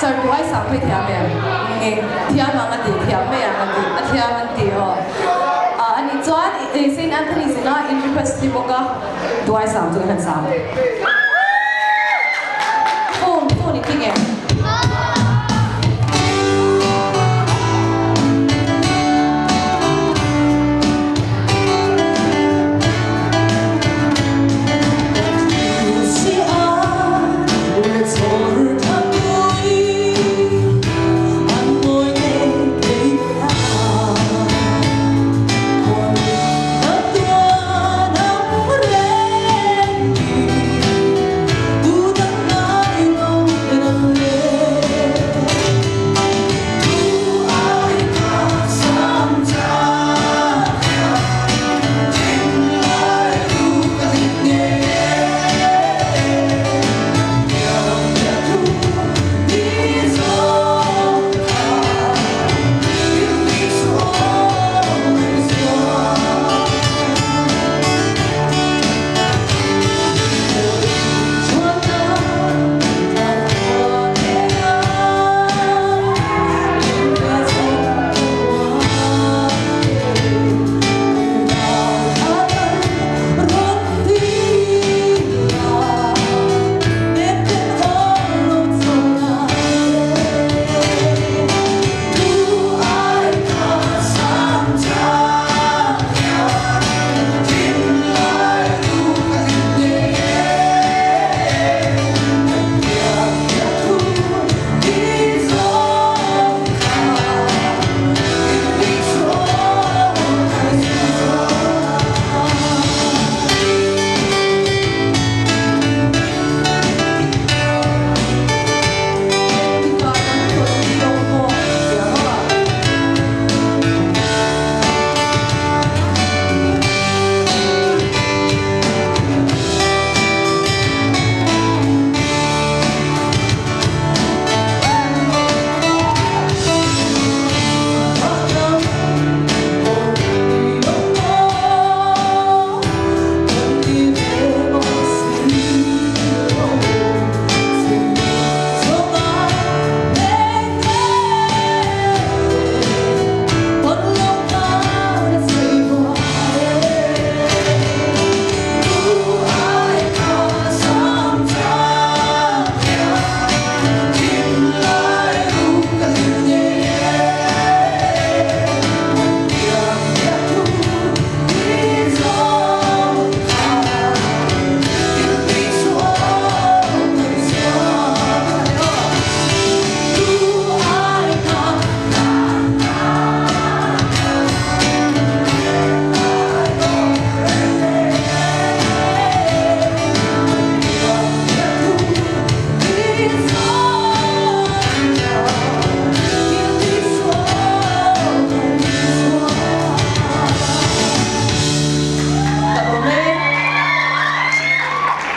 Sir Tuai sang phei thiam em? Nge thiam ang a ti, thiam mai ang a ti, a thiam an ti aw. Ah anih chuan Saint Anthony's ina in request ti bawk a, Tuai sang chu kan han sang. Phone, phone i keng em?